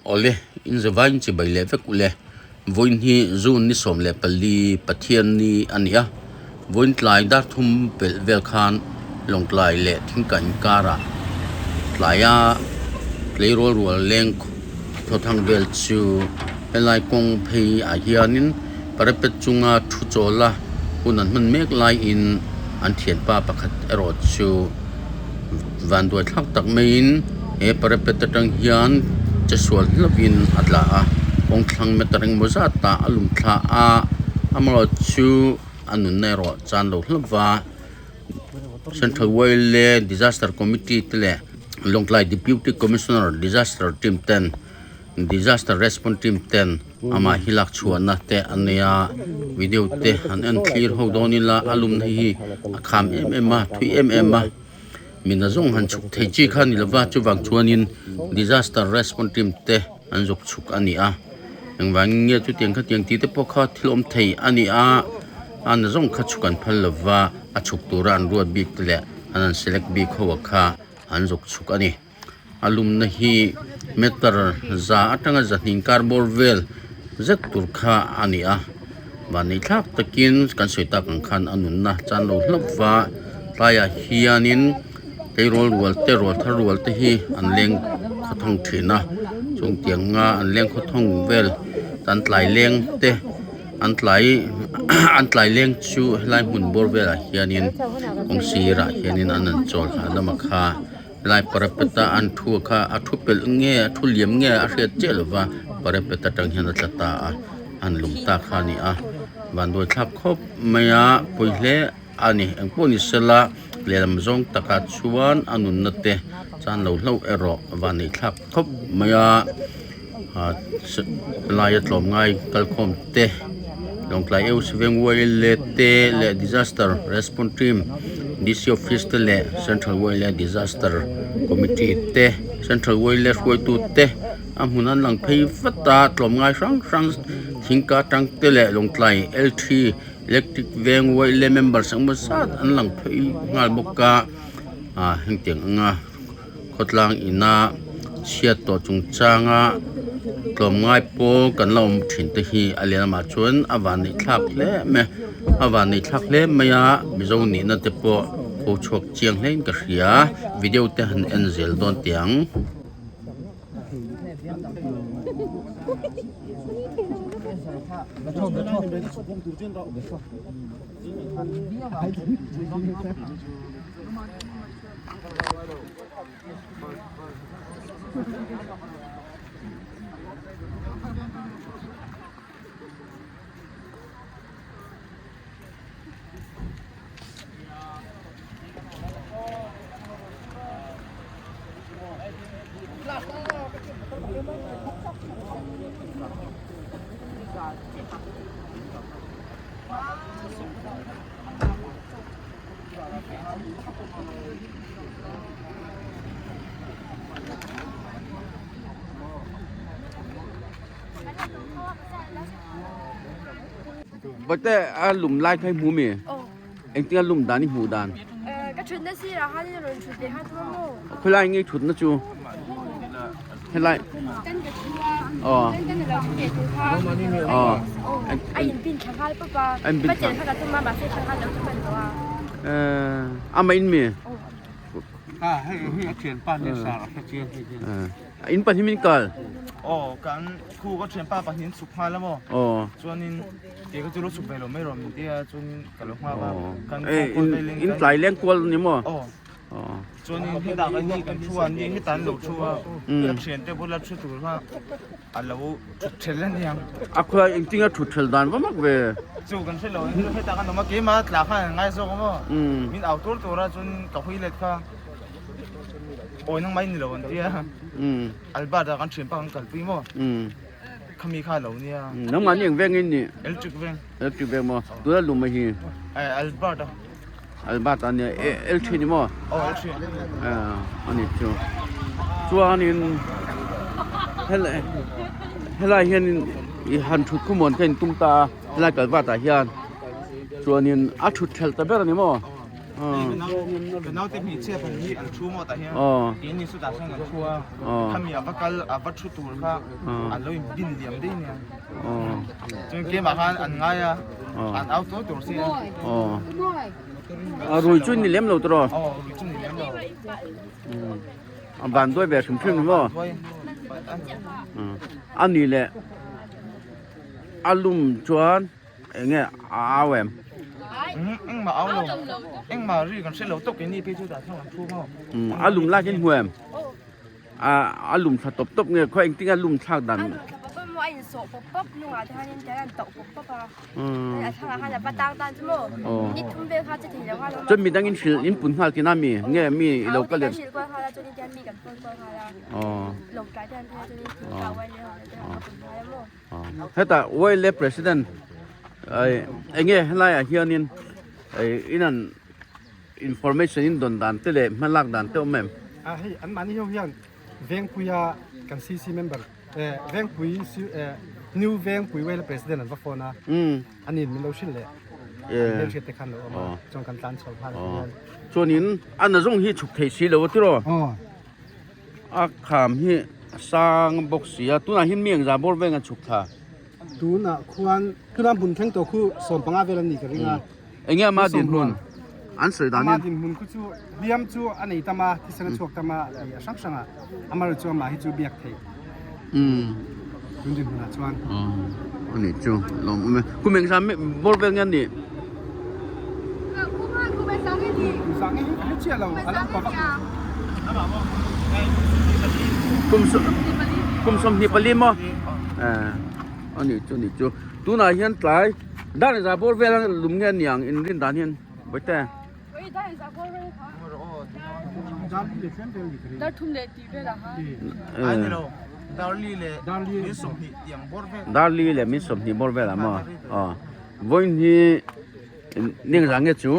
Awle, in zavaiin chibai leh vek ule. Vawiin hi June ni 14 Pathian ni a ni a. Vawiin tlai dar thum pelh vel khan Lawngtlai leh Thingka inkarah tlaia tleirawl rual leng thawthang vel chu helai kawng phei ah hianin parapet chunga thu chawla hun an hman mek laiin an thianpa pakhat erawh chu Vanduai thlak tak maiin he parapet atang hian che sual hlauhin a tla a, kawng thlang meter engemaw zat ah a lum thla a, amaherawh chu a nunna erawh chan lo hlauh va, Central Wile Disaster Committee te leh Lawngtlai Deputy Commissioner Disaster Team ten Disaster Response Team ten amah hi lak chhuahna te a nei a, video te an en thlir ho dawn ila a lumna hi a kham em em a thui em em a mina zawng han chhuk thei chi kha a ni lova chuvang chuanin Disaster Response Team te an zawk chhuk a ni a engvangin nge chutiang khatiang tih te pawh kha thil awm thei a ni a a na zawng kha chhuk an phal lova a chhuk tura an ruat bik te leh an an select bik ho ah kha an zawk chhuk a ni. A lumna hi meter za atanga zahnih inkar bawr vel zet tur kha a ni a, vanneih thlak takin kan sawi tak ang khan a nunna chan lo hlauh va, tlaiah hianin tleirawl rual te rual thar rual te hi an leng khawthawng thin a, chung tianga an leng khawthawng vel an tlai leng te an tlai an tlai leng chu helai hmun bawr velah hianin kawng sirah hianin an an chawl hahdam a kha. Lai parapet a an thu kha a thu pelh nge a thu liam nge a hriat chiah lo va parapet atang hian a tla ta a an lum ta kha a ni a vanduai thlak khawp mai a pawi hle a ni engpawh ni sela lehlam zawng takah chuan a nunna te chan lo hlauh erawh vanneih thlak khawp mai a ah laia tlawmngai kalkhawm te Lawngtlai eu Siveng YLA te leh Disaster Response Team D_C Office te leh Central YLA Disaster Committee te Central YLA hruaitu te a hmun an lang phei vat a tlawmngai hrang hrang thingka atang te leh Lawngtlai L three Electric Veng YLA members engemaw zat an lang phei nghal bawk a ah hengtiang anga. Khawtlang ina chhiat tawh chungchanga tlawmngai pawl kan la awm thin te hi a lehlamah chuan a vanneih thlak hle mai a vanneih thlak hle mai a mizo nihna te pawh ko chhuak chiang hle in ka hria video te han en zel dawn teh ang. Bawihte a lum lai kha i hmu mi? Engtin a lum dan i hmuh dan? Ka thutna sirah khan in rawn thut leh kha chu maw? Khawilai nge i thutna chu? Helai. Kan ka thu a. Aw. Kan kan alo thu leh tur kha. Aw. A in pin thla nghal pawp a. A in pin thla. Pa chen kha ka tum a mahse thla nghal lo chu hman tawh a. Eh, ama in mi? Ha, hei hi a thianpa nia sar a hre chiang hei hian. In pahnih min kal? Aw, kan khu ka thianpa pahnih an chhuk nghal a maw? Aw. Chuanin kei ka chu lo chhuk ve lo mai rawh min ti a, chuanin ka lo nghak a. Kan Eh, kual velin in tlai leng kual ni maw? Aw. Aw. Chuanin hetah kan ni kan thu a, ni hetah an lo thu a, ka thiante bula thu tur kha a lo thut ṭhel a niang. A khuai engtinga thut ṭhel dan va mak ve. Chu kan hre lo, hetah kan awm a, keimah tla khan an ngai zawk a maw? Min au tur tur a, chuan ka hui let kha awi nang mai ni lo an ti a, Albert a kan ṭhianpa kan kalpui maw? Khami kha lo nia. Nangmah ni eng veng in nih? Electric veng. Electric veng maw? Tuna lum mai hi? Albert a. Albert a nia, L three ni maw? Aw L three. A ni chu. Chuanin helai helai hianin i han thut khawmuan kha in tum ta a, helai kalvat ah hian chuanin a thut thelh ta ber a ni maw? Ka naute hmeichhia pahnih hi an thu maw tah hian keini chu tah sawn kan thu a, khami a va kal a va thu tur kha an lo in bin liam daih nia. Chuan keimah khan an ngai a, an au tur tur si a. A rui chu ni lem lo tawh. Aw rui chu ni lem lo. A van duai ve hrim hrim maw? A ni leh a lum chuan. Enge a au em? Engmah au lo. Engmah ri kan hre lo tawk keini phei chu dah thlang an thu maw? A lum lak in hmu em? A lum thla tawp tawp nge khaw engtin a lum thlak dan? A lum thla pawp pawp maw a insawh pawp pawp hnungah te hian in an tauh pawp pawp a. A thlangah khan a va tang tan chu maw? Ni thum vel kha che thei lo khan awm a. Chuan midang in hrilh in pun nghal tina mi? Nge mi i lo kal em? Kan hrilh kual nghal a chuan in tian mi kan phone kual nghal a. Lawngtlai te an phei a chuan in thingtlang uai leh ho te an va pun nghal a maw? Hetah Wile President enge helaiah hianin in an information in dawn dan te leh hmalak dan te awm em? A hei an mahni ho hian Vengpuia kan CC member Vengpui New Vengpui Wile President an va phone a anin min lo hrilh leh an hmelhriat te khan lo awm a chuan kan tlan chho nghal hian. Chuanin a nazawng hi chhuk thei si lo a tiraw? A kham hi a sang bawk si a, tunah hian mi engzah bawr veng a chhuk thla? Tunah khuan tunah hmun thleng tawh khu 15 vel an nih ka ring a. Enge ama dinhmun an sawi danin? Ama dinhmun khu chu hliam chu a nei tam a, thisen a chhuak tam a, tih a hrang hrang a, amaherawh chu amah hi chu biak theih tun dinhmunah chuan. Aw a nih chu lawm awm e. Kum engzah bawr vel nge an nih? Kum 24 maw? A nih chu nih chu. Tunah hian tlai dar engzah bawr vel a lum nge aniang in rin dan hian Bawihte. Darli leh min 20 bawr vel ah maw? Aw. Vawiin hi ning zah nge chu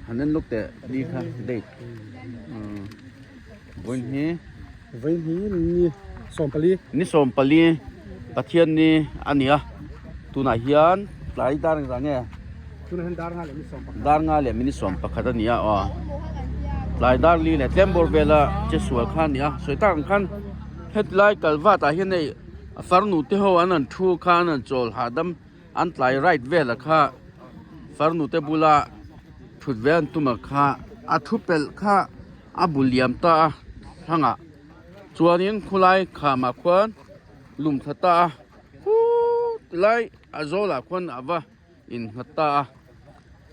han en lawk teh ni kha date vawiin hi vawiin hi ni 14 ni 14 Pathian ni a ni a tunah hian tlai dar engzah nge tunah hian dar nga leh minute 11 dar nga leh minute 11 a ni a aw tlai dar li leh tlem bawr vela che sual kha a ni a sawi tak ang khan hetlai kalvat ah hian hei A farnu te ho an han thu kha an han chawl hahdam an tlai right vel a kha farnu te bula thut ve an tum a kha a thu pelh kha a bu liam ta a thlangah chuanin khulai khamah khuan lum thla ta a huuu tilai a zawlah khuan a va innghat ta a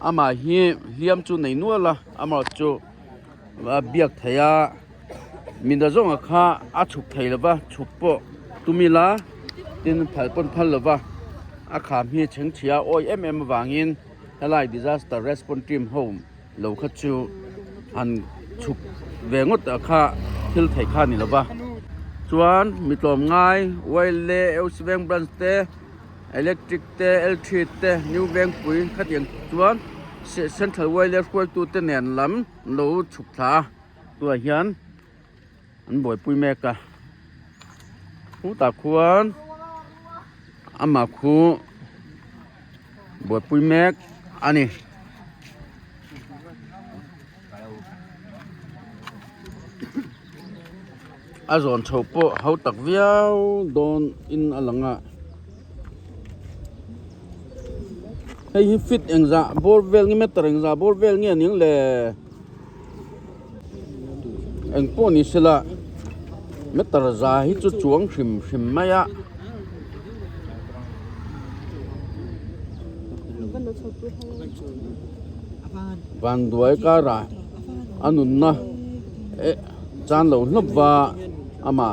amah hi hliam chu nei nual a amaherawh chu a biak theih a mi nazawnga kha a chhuk thei lo va chhuk pawh tum ila tin phal pawn phal lo va a kham hi chhengchhia awi em em avangin helai disaster response team ho lo kha chu han chhuk ve ngawt a kha thil theih kha a ni lo va chuan mi tlawmngai Wile Eusiveng branch te. Electric te L3 te New Vengpui khatiang chuan Central Wireless hruaitu te nen lam an lo chhuk thla a tunah hian an buaipui mek a khutah khuan amah khu buaipui mek a ni. A zawn chho pawh ho tak viau dawn in a lang a hei hi fit engzah bawr vel nge meter engzah bawr vel nge aniang le engpawh ni sela meter za hi chu chuang hrim hrim mai a. Vanduai karah a nunna eh chan lo hlawp va amah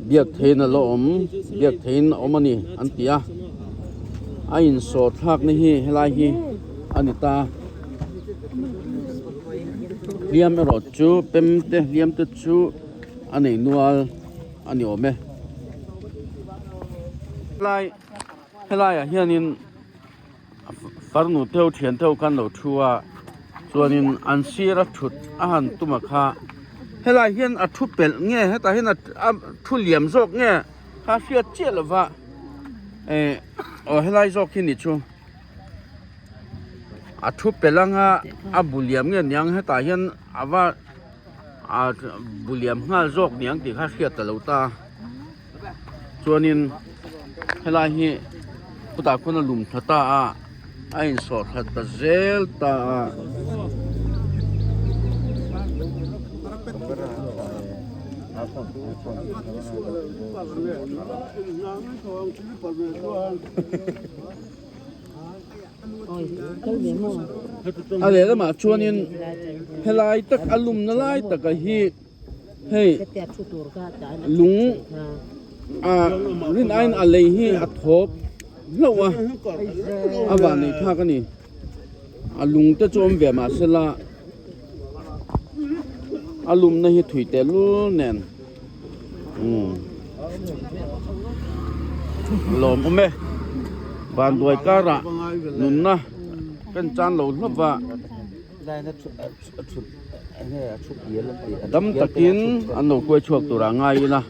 biak theihin a la awm biak theihin a awm a ni an ti a a insawh thlakna hi helai hi a ni ta hliam erawh chu pem te hliam te chu a nei nual a ni awm e helai helaiah hianin. Farnu teu thian teu khan lo thu a chuanin an sir a thut a han tum a kha helai hian a thu pelh nge hetah hian a thu liam zawk nge kha hriat chiah lo va eh aw helai zawk hi ni chu. A thu pelh anga a bu liam nge niang hetah hian a va ah bu liam nghal zawk niang tih kha hriat ta lo ta chuanin helai hi khutah khuan a lum tha ta a a insawh that ta zel ta a. A lehlamah chuanin helai tak a lumna lai taka hi hei lung ah rin aiin a lei hi a thawp hlauh a a van neih thlak a ni a lung te chu awm ve mahsela a lumna hi thui teh lul nen umm lawm awm e vanduai karah nunna kan chan lo hlauh va dam takin an lo kuai chhuak tur ah ngai ila.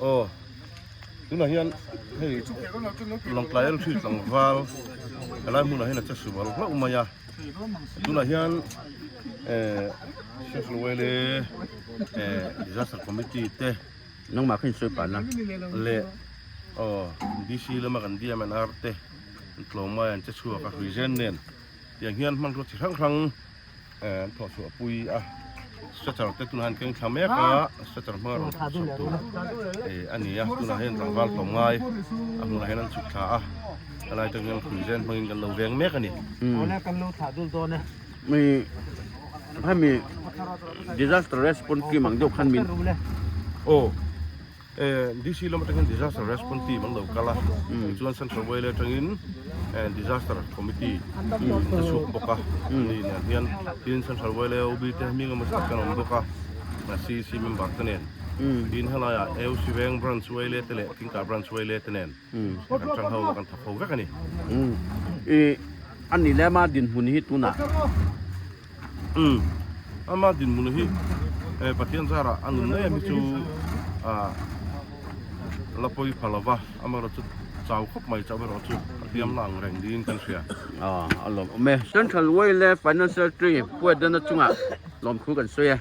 Aw tunah hian hei Lawngtlai an hri tlangval helai hmunah hian a che sual hlauh mai a tunah hian eh Central Wele eh Disaster Committee te nangmah kha insawi pahna leh aw DC lama kan DMNR te an tlawmngai an che chhuak a hruizen nen tiang hian hmanrua chi hrang hrang an thawh chhuah pui a stretcher te tunah hian keng thla mek a stretcher hmanga rawn thawh chhuak tur a ni a tunah hian tlangval tlawmngai a hmunah hian an chhuk thla a helai atang hian hruizen hmangin kan lo veng mek a ni. Mi hemi disaster response team ang deuh khan min aw DC lam atangin disaster response team an lo kal a tichuan central whale atangin disaster committee te chhuak bawk a ani nen hian tin central whale OB te hming emaw zat kan awm bawk a CEC member te nen tin helaiah AOC veng branch whale te leh Thingkah branch whale te nen kan tang ho a kan thawk ho vek a ni. A ni lema dinhmun hi tunah. Umm ama dinhmun hi Pathian zarah a nun em hi chu la pawi pha lova amaherawh chu chau khawp mai chauh erawh chu a hliam la ang reng niin kan hria. A lawm awm e. Central Way leh Financial Tree puaidana chungah lawmthu kan sawi e.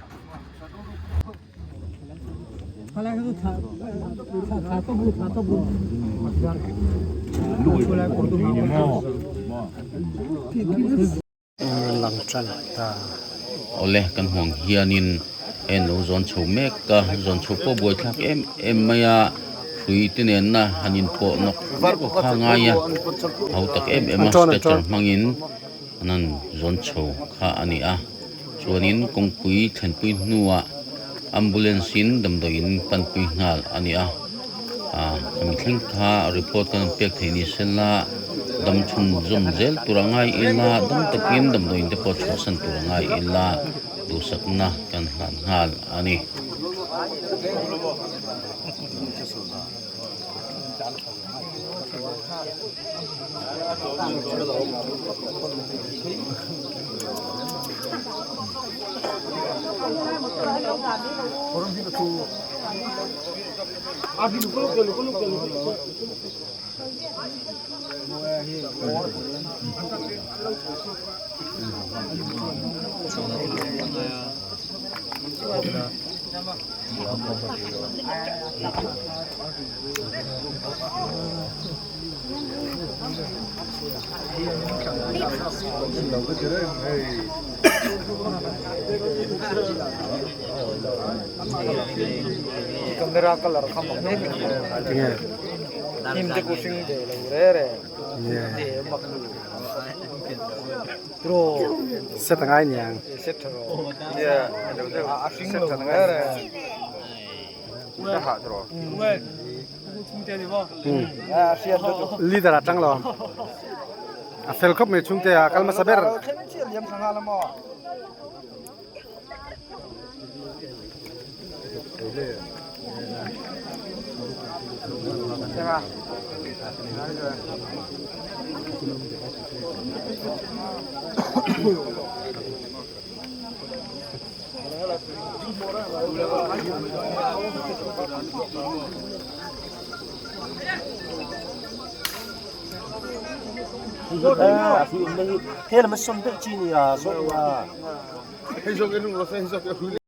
Awle kan huang hianin hei an lo zawn chho mek a zawn chho pawh buai thlak em em mai a hrui te nena han inpawh nawk nawk kha a ngai a hau tak em em a stretcher hmangin an han zawn chho kha a ni a chuanin kawngpui thlenpui hnuah ambulance in damdawi in panpui nghal a ni a ah khami thleng kha report kan han pek theih ni sela dam chhun zawm zel tur a ngai ila dam takin damdawi in te pawh chhuahsan tur a ngai ila duhsakna kan hlan nghal a ni. Set angai niang. Leader atang lo. A fel khawp mai chhungte a kal hmasa ber.